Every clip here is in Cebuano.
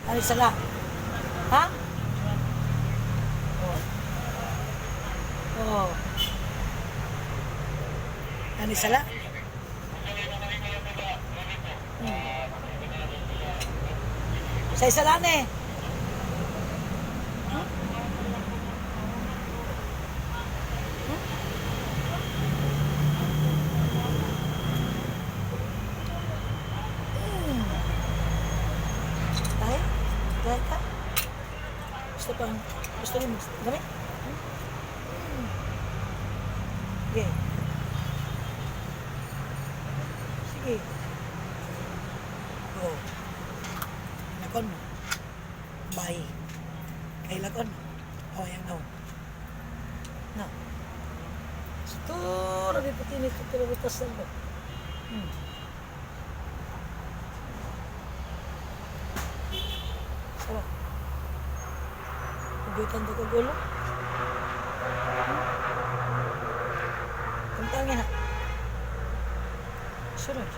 Ano sala? Ha? Oh. Oh. Ano sala? Sa isa lang eh. Hmm? Hmm? Hmm. Tayo? Tayo ka? Gusto pang, gusto niyo gamit? Hmm? Hmm. Sige. Sige. Oh. Lakon mo. Bye. Kay lakon mo. Oh, yan no. No. Siguro di puti nito pero butas na ba? Sarap. Ugutan to kagulo. Tantangin na. Sunod.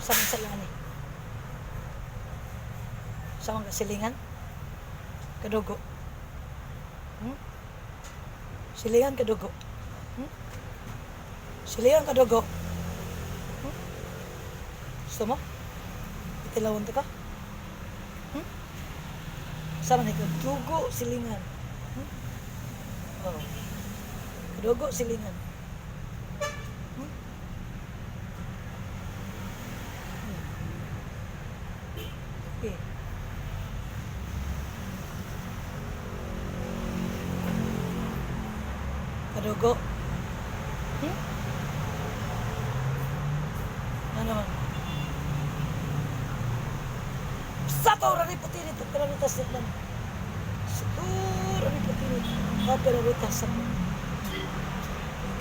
Sa man salani. Sa mga silingan. Kadugo. Silingan kadugo. Silingan kadugo. Gusto mo? Itilawon to ka? Sa man ikaw, dugo silingan. Oh. Kadugo silingan. Okay. Kadugo. Ano man? Sa to rari puti nito pero rutas sa lang. Sa to rari puti nito. Oh, pero rutas sa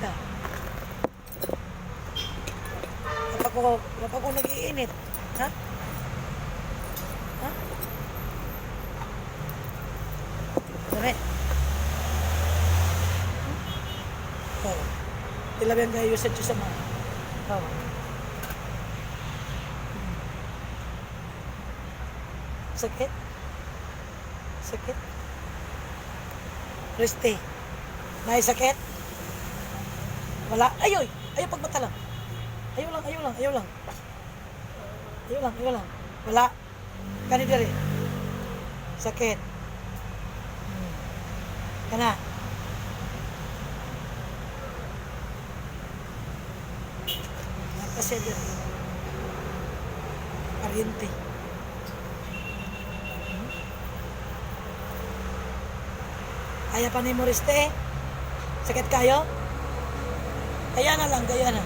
Ika. Kapag ko nag-iinit, ha? Ha? Dami. Oh. Tila ba yung gayo sa Diyos ama? Oh. Sakit? Sakit? Christy, may sakit? Wala? Ayoy! Ayaw pagmata lang. Ayaw lang, ayaw lang, ayaw lang. Ayaw lang, ayaw lang. Wala. Kani diri. Sakit. Kana. Kasi diri. Pariente. Kaya pa ni Moriste? Sakit kayo? Kaya na lang, kaya na.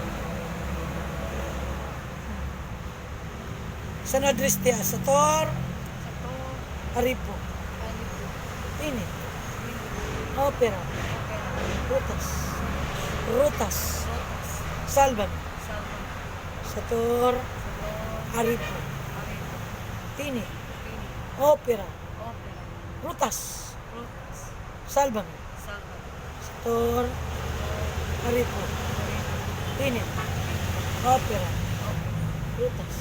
Sa Nodristia, sa Tor, Sa to, Aripo, Alipo, Init, Init, Opera, Opera, Rutas, Rutas, Rotas, Salvan, Salva, sa Tor, sa to, Aripo, Aripo, Tinit, Init, Opera, Opera, Rutas, Rotas, Salvan, Salva, sa Tor, Aripo, Aripo, Tinit, Opera, Opera, Rutas,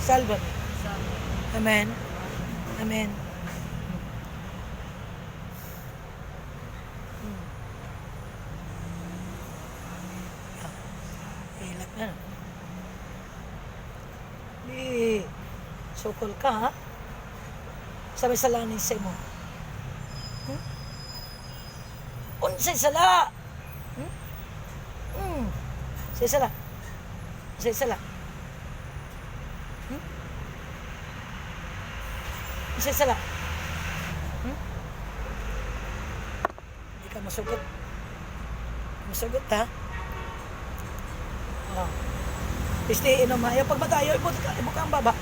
Salvan. Salva. Amen. Amen. Ah, ilak na, no? Di, sukol ka, ha? Sabi sa lanin sa imo. Unsay sala? Hmm? Hmm. Say sala. Say sala. Unsay sala? Hindi ka masugot. Masugot, ha? Oh. Isti, inom ha. Ayaw pagmata, ayaw ibuka, ibuka ang baba.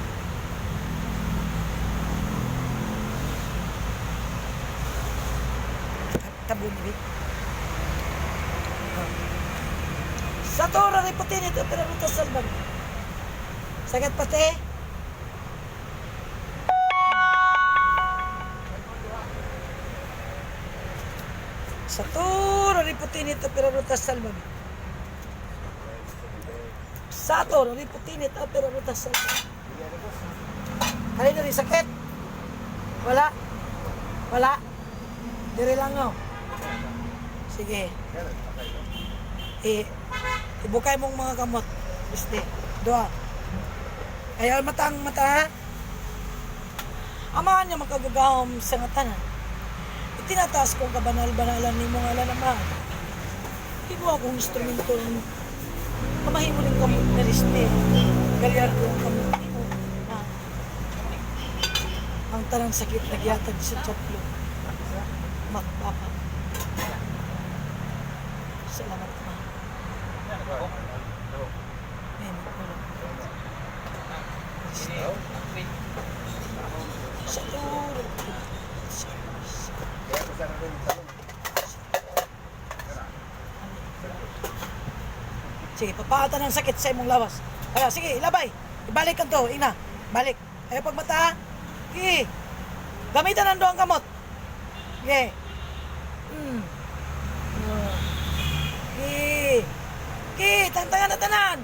Tabo ni Bi. Oh. Sa tora ni puti nito, pero rutas salbag. Sakit pati. Sa toro ni puti nito, pero rutas salbag. Sa toro ni puti nito, pero rutas salbag. Kani diri sakit? Wala. Wala. Diri lang, no. Sige. Eh, ibukay mong mga kamot. Biste. Doa. Ayaw mata ang mata, ha? Amahan niya makagagahom sa nga tanan. Itinataas ko ang kabanal-banalan ni mong alam naman. Hibo akong instrumento ng pamahimo ng kamot na riste. Galyar ko ang kamot nimo. Ha? Ang tanang sakit nagyatag sa tsaplo. Makpapa. Salamat, Ma. May magulong. Sa turo. Sige, papaatan ng sakit sa imong lawas. Kaya, sige, ilabay. Ibalik ang to, ina. Balik. Ayaw pagmata, ha? Sige. Gamitan ang doang kamot. Sige. Sige. Sige, tantangan na tanan.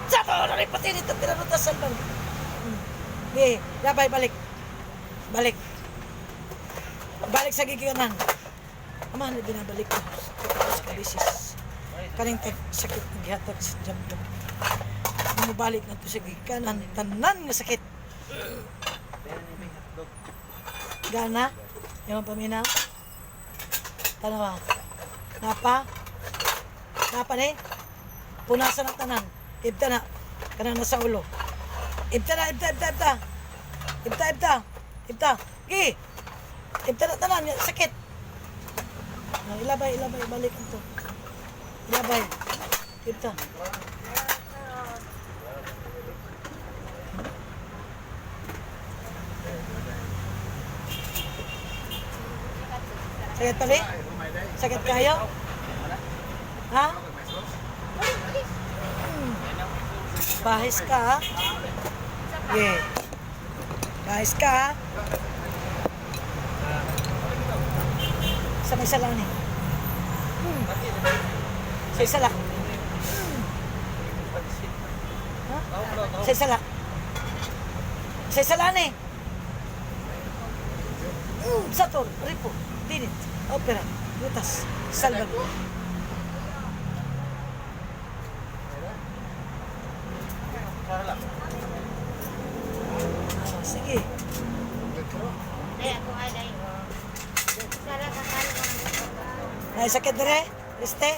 Sa to, rin pati nito, pinarutas sa bang. Sige, labay, balik. Balik. Balik sa gigiganan. Ama, na binabalik ko. Sa kabisis. Kaning tag sakit ng gihatag sa jamjam. Bumabalik na to sa gigikanan. Tanan nga sakit. Gana. Yung paminaw. Tanawa. Napa. Napa ni. Punasan ang tanan. Ibta na. Kanang nasa ulo. Ibta na, ibta, ibta, ibta. Ibta, ibta. Ibta. Gi. Ibta na tanan. Sakit. No, ilabay, ilabay. Balik ito. Ilabay. Ibta. Sakit pali? Sakit kayo? Ha? Bahis ka, ha? Yeah. Bahis ka, ha? Sa may sala ni. Sa isa lang. Ha? Sa isa lang. Sa isa lang eh. Sator, Ripo, Tinit, Opera, Rutas, Salvador. Ah, sige. Ay, ako ay dai. Sara ka kalo. Ay, sakit dire? Este?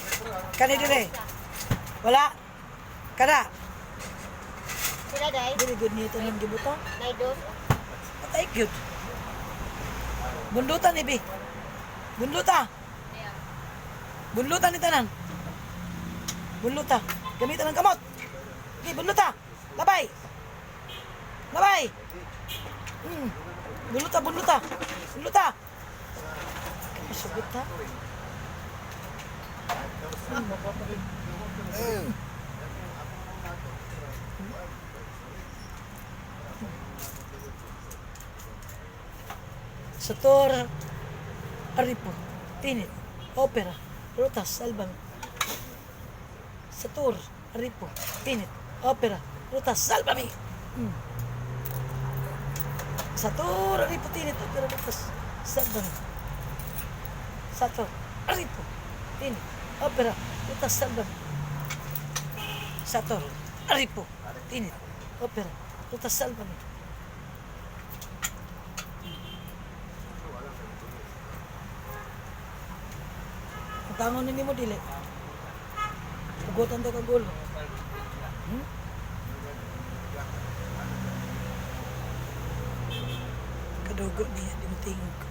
Kani dire? Wala. Kana. Sila dai. Very good nito ng gibuto. Dai dos. Patay good. Bundutan ibi. Bunduta. Bundutan ni tanan. Bunduta. Gamitan ng kamot. Okay, bunduta. Labay. Labay. Bunduta, bunduta. Bunduta. Masugot ha. Sator, Aripo, Tinit, Opera, Rutas, Salvan. Sator, Aripo, Tinit, Opera, Rutas, Salvami. Sator, Aripo, Tinit, Opera, Rutas, Salvami. Sator, Aripo, Tinit, Opera, Rutas, Salvami. Sator, Aripo, Tinit, Opera, Rutas, Salvami. Ang tangon ni mo dili. Ugotan ta kag ulo. Kadugo niya di mo tingog.